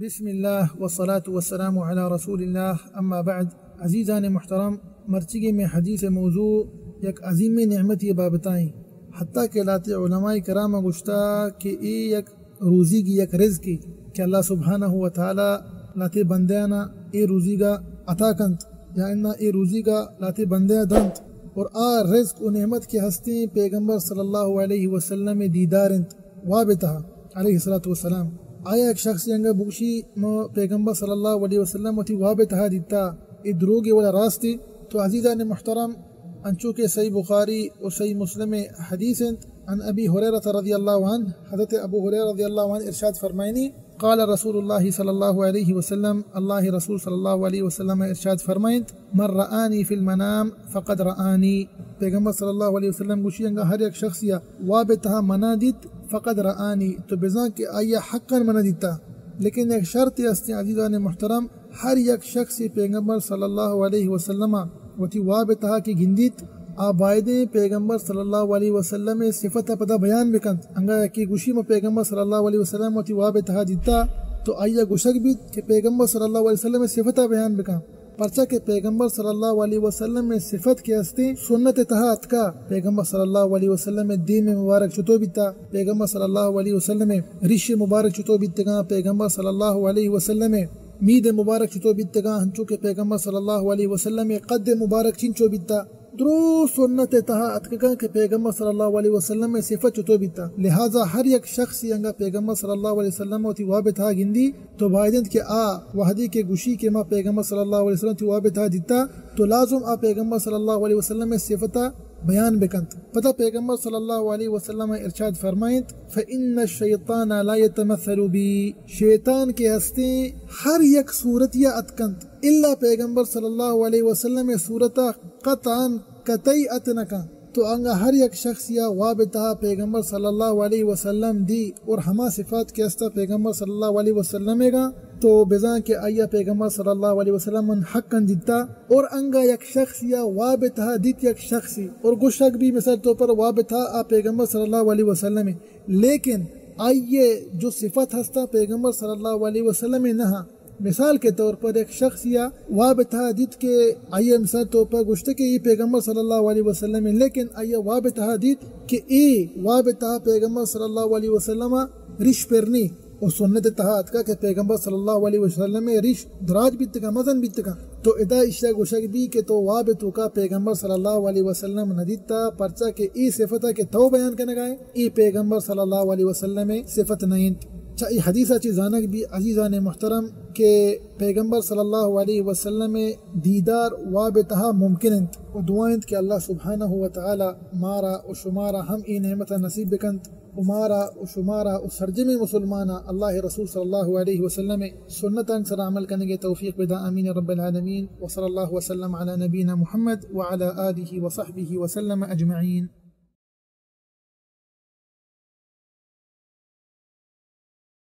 بسم اللہ والصلاة والسلام علی رسول اللہ، اما بعد۔ عزیزان محترم، مرچیگیں مئے حدیث موضوع یک عظیمیں نعمتے بابتا ایں، حتیٰ کہ لہتے علماء کرام گوشتا کہ اے یک روزیگی، یک رزقے کہ اللہ سبحانہ و تعالی لہتے بندیانا اے روزیگا عطا کنت، یا انا اے روزیگا لہتے بندیاں دنت، اور آ رزق و نعمت کہ ہستیں پیغمبر صلی اللہ علیہ وسلم دیدار انت واب تہا، علیہ الصلوۃ والسلام۔ آیا یک شخص انگا بگوشی، ما پیغمبر صلی اللہ علیہ وسلم وتی واب تہا دیتا، اے دروگے ولا راستے؟ تو عزیزان محترم، انچو کہ صحیح بخاری و صحیح مسلم حدیث انت، عن ابی ہریرہ رضی اللہ عنہ، حضرت ابو ہریرہ رضی اللہ عنہ ارشاد فرمائنی، قال رسول اللہ صلی اللہ علیہ وسلم، اللہ رسول صلی اللہ علیہ وسلم ارشاد فرمائنت، من رآنی فی المنام فقد رآنی۔ پیغمبر صلی اللہ علیہ وسلم گوشی، انگا ہر یک شخص یا واب تہا منا دیت، فقد رآنی، تو بزان کہ آیا حقا منا دیتا۔ لیکن یک شرط ہستیں عزیزان محترم، ہر یک شخص پیغمبر صلی اللہ علیہ وسلم وتی واب تہا کہ گندیت، آ بایدیں پیغمبر صلی اللہ علیہ وسلم صفت پدا بیان بکنت۔ انگا یکی گوشی، ما پیغمبر صلی اللہ علیہ وسلم وتی واب تہا دیتا، تو آیا گوشگ بیت کہ پیغمبر صلی اللہ علیہ وسلم صفت بیان بکن۔ پرچا کہ پیغمبر صلی اللہ علیہ وسلم صفت کہ ہستیں سنت تہا اتکا، پیغمبر صلی اللہ علیہ وسلم دیم مبارک چطور بیتا، پیغمبر صلی اللہ علیہ وسلم ریش مبارک چطور بیتگاں، پیغمبر صلی اللہ علیہ وسلم مید مبارک چطور بیتگاں، ہنچو کہ پیغمبر صلی اللہ علیہ وسلم قد مبارک چنچو بیتا۔ درو سنت تہا اتکگاں کہ پیغمبر صلی اللہ علیہ وسلم صفت چطور بیتا۔ لہذا ہر یک شخص انگا پیغمبر صلی اللہ علیہ وسلم وتی واب تہا گندی، تو باید انت کہ آ وہدے کہ گوشی کہ ما پیغمبر صلی اللہ علیہ وسلم وتی واب تہا دیتا، تو لازم آ پیغمبر صلی اللہ علیہ وسلم صفتا بیان بکنت۔ پدا پیغمبر صلی اللہ علیہ وسلم ارشاد فرمائنت، فإن الشیطان لا یتمثل بی، شیطان کہ ہستیں ہر یک صورتیا اتکنت، الا پیغمبر صلی اللہ علیہ وسلم صورتا قطعا قطعی ات نکن۔ تو انگا ہر یک شخص یا واب تہا پیغمبر صلی اللہ علیہ وسلم دی اور ہما صفات کہ استا پیغمبر صلی اللہ علیہ وسلم گا، تو بزان کہ آیا پیغمبر صلی اللہ علیہ وسلم حقا دیتا۔ اور انگا یک شخص یا واب تہا دیت یک شخصی اور گوشگ بی مثال طور پر واب تہا آ پیغمبر صلی اللہ علیہ وسلم، لیکن آئیے جو صفت ہستا پیغمبر صلی اللہ علیہ وسلم نہ۔ مثال کے طور پر یک شخص یا واب تہا دیت کہ آئیے مثال طور پر گوشتے کہ یہ پیغمبر صلی اللہ علیہ وسلم، لیکن آئیے واب تہا دیت کہ اے واب تہا پیغمبر صلی اللہ علیہ وسلم ریش پرنی و سنت تہا اتکا کہ پیغمبر صلی اللہ علیہ وسلم ریش دراج بیتگا، مزن بیتگا۔ تو ادا اشیا گوشگ بی کہ تو واب توکا پیغمبر صلی اللہ علیہ وسلم ندیتا، پرچا کہ اے صفتا کہ تو بیان کنگا ہے، اے پیغمبر صلی اللہ علیہ وسلم صفت نہ انت۔ چا اے حدیثا چی زانگ بی عزیزان محترم کہ پیغمبر صلی اللہ علیہ وسلم دیدار واب تہا ممکن انت و دعا انت کہ اللہ سبحانہ و تعالی مارا و شمارا ہم اے نعمت نصیب بکنت و مارا و شمارا و سرجمیں مسلمانا اللہ رسول صلی اللہ علیہ وسلم سنتان سر عمل کنگے توفیق بدا، آمین رب العالمین۔ وصلی اللہ وسلم علی نبینا محمد وعلی آلہ وصحبہ وسلم اجمعین۔